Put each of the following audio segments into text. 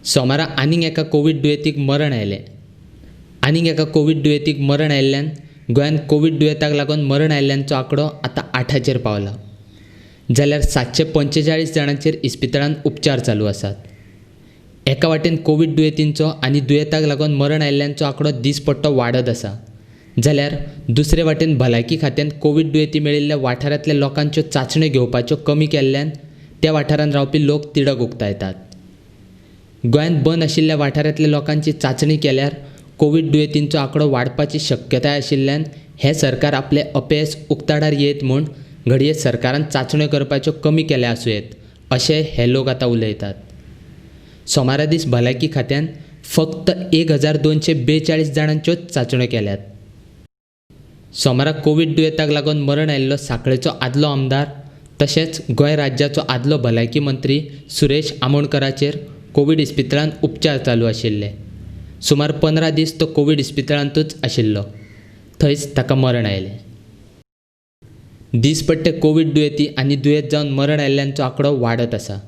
सोमारा आनीक एका कोवीड दुयेंतीक मरण आयलें. आनीक एका कोवीड दुयेंतीक मरण आयिल्ल्यान गोंयांत कोवीड दुयेंताक लागून मरण आयिल्ल्यांचो आंकडो आतां 8चेर पावला. जाल्यार 745 जाणांचेर इस्पितळांत उपचार चालू आसात. एका वाटेन कोवीड दुयेंतींचो आनी दुयेंताक लागून मरण आयिल्ल्यांचो आंकडो दीसपट्टो वाडत आसा. जाल्यार दुसरे वाटेन भलायकी खात्यान कोवीड दुयेंती मेळिल्ल्या वाठारांतल्या लोकांच्यो चांचण्यो घेवपाच्यो कमी केल्ल्यान त्या वाठारांत रावपी लोक तिडक उक्तायतात. गोंयांत बंद आशिल्ल्या वाठारांतल्या लोकांची चांचणी केल्यार कोवीड दुयेंतींचो आंकडो वाडपाची शक्यताय आशिल्ल्यान हें सरकार आपलें अपेस उक्ताडार येत म्हूण घडये सरकारान चांचण्यो करपाच्यो कमी केल्या आसूं येत अशें हे लोक आतां उलयतात. सोमारा दीस भलायकी खात्यान फक्त 1242 जाणांच्योच चांचण्यो केल्यात. सोमारा कोवीड दुयेंताक लागून मरण आयिल्लो सांखळेचो आदलो आमदार तशेंच गोंय राज्याचो आदलो भलायकी मंत्री सुरेश आमोणकराचेर कोवीड इस्पितळांत उपचार चालू आशिल्ले. सुमार 15 दीस तो कोवीड इस्पितळांतूच आशिल्लो. थंयच ताका मरण आयलें. दीसपट्टे कोवीड दुयेंती आनी दुयेंत जावन मरण आयिल्ल्यांचो आंकडो वाडत आसा.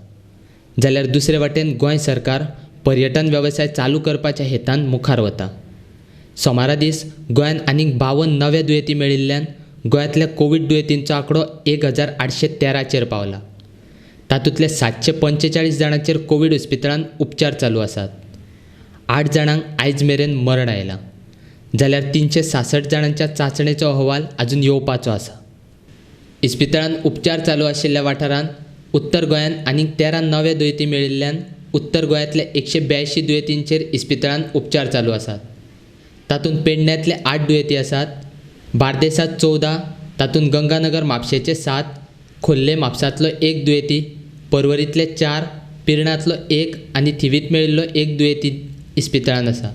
जाल्यार दुसरे वाटेन गोंय सरकार पर्यटन वेवसाय चालू करपाच्या हेतान मुखार वता. सोमारा दीस गोंयांत आनीक 52 नवे दुयेंती मेळिल्ल्यान गोंयांतल्या कोवीड दुयेंतींचो आंकडो 1813चेर पावला. तातूंतले 745 जाणांचेर कोवीड इस्पितळांत उपचार चालू आसात. 8 जाणांक आयज मेरेन मरण आयलां. जाल्यार 366 जाणांच्या चांचणेचो अहवाल अजून येवपाचो आसा. इस्पितळांत उपचार चालू आशिल्ल्या वाठारांत उत्तर गोंयांत आनीक 13 नवे दुयेंती मेळिल्ल्यान उत्तर गोंयांतल्या 182 दुयेंतींचेर इस्पितळांत उपचार चालू आसात. तातूंत पेडण्यांतले 8 दुयेंती आसात, बार्देसांत 14, तातूंत गंगानगर म्हापशेचे 7, खोर्ले म्हापसांतलो 1 दुयेंती, पर्वरींतले 4, पिर्णांतलो 1 आनी थिवींत मेळिल्लो 1 दुयेंती इस्पितळांत आसा.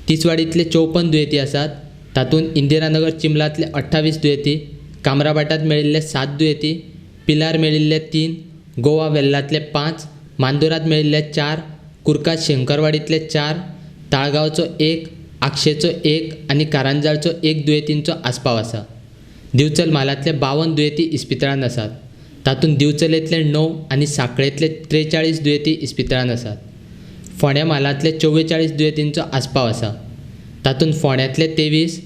तिसवाडींतले 54 दुयेंती आसात, तातूंत इंदिरानगर चिंबलांतले 28 दुयेंती, कामराभाटांत मेळिल्ले 7 दुयेंती, पिलार मेळिल्ले 3, गोवा वेल्लांतले 5, मांदोरांत मेळिल्ले 4, कुर्का शंकरवाडींतले 4, ताळगांवचो 1, आगशेचो 1 आनी कारंजाळचो 1 दुयेंतींचो आस्पाव आसा. दिवचल म्हालांतले 52 दुयेंती इस्पितळांत आसात. तातूंत दिवचलेंतले 9 आनी सांखळेंतले 43 दुयेंती इस्पितळांत आसात. फोंड्या म्हालांतले 44 दुयेंतींचो आस्पाव आसा. तातूंत फोंड्यांतले 23,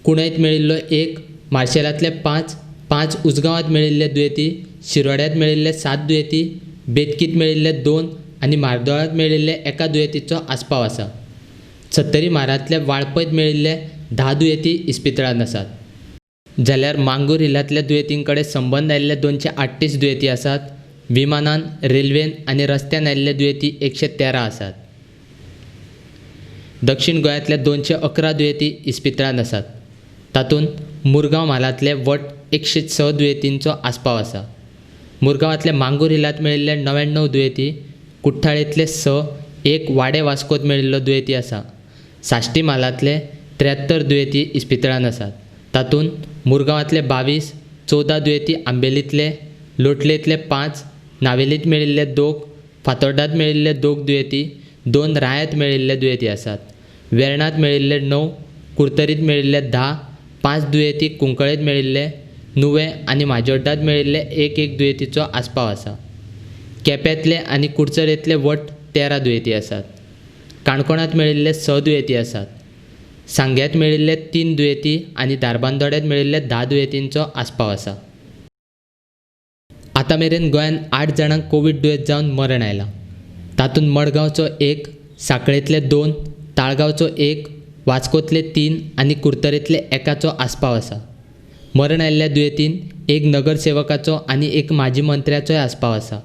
कुणयत मेळिल्लो 1, मार्शेलांतले 5, 5 उजगांवांत मेळिल्ले दुयेंती, शिरोड्यांत मेळिल्ले 7 दुयेंती, बेतकीत मेळिल्ले 2 आनी म्हार्दोळांत मेळिल्ले 1 दुयेंतीचो आस्पाव आसा. सत्तरी म्हालांतले वाळपयत मेळिल्ले 10 दुयेंती इस्पितळांत आसात. जाल्यार मांगूर हिलांतल्या दुयेंतीं कडेन संबंद आयिल्ले 238 दुयेंती आसात. विमानान, रेल्वेन आनी रस्त्यान आयिल्ले दुयेंती 113 आसात. दक्षिण गोंयांतले 211 दुयेंती इस्पितळांत आसात. तातूंत मुरगांव म्हालांतले वट 106 दुयेंतींचो आस्पाव आसा. मुरगांवांतले मांगूर हिलांत मेळिल्ले 99 दुयेंती, कुठ्ठाळेंतले 6, 1 वाडे वास्कोत मेळिल्लो दुयेंती आसा. साश्टी म्हालांतले 73 दुयेंती इस्पितळांत आसात. तातूंत मुरगांवांतले 22, 14 दुयेंती आंबेलींतले, लोटलेंतले 5, नावेलींत मेळिल्ले 2, फातोर्डांत मेळिल्ले 2 दुयेंती, 2 रायांत मेळिल्ले दुयेंती आसात. वेर्णांत मेळिल्ले 9, कुर्तरींत मेळिल्ले 10, 5 दुयेंती कुंकळेंत मेळिल्ले, नुवें आनी माजोड्डांत मेळिल्ले 1-1 दुयेंतीचो आस्पाव आसा. केप्यांतले आनी कुडचडेंतले वट 13 दुयेंती आसात. काणकोणांत मेळिल्ले 6 दुयेंती आसात. सांग्यांत मेळिल्ले 3 दुयेंती आनी धारबांदोड्यांत मेळिल्ले 10 दुयेंतींचो आस्पाव आसा. आतां मेरेन गोंयांत 8 जाणांक कोवीड दुयेंत जावन मरण आयलां. तातूंत मडगांवचो 1, सांखळेंतले 2, ताळगांवचो 1, वास्कोतले 3 आनी कुर्तरेंतले 1चो आस्पाव आसा. मरण आयिल्ल्या दुयेंतींत 1 नगरसेवकाचो आनी 1 माजी मंत्र्याचोय आस्पाव आसा.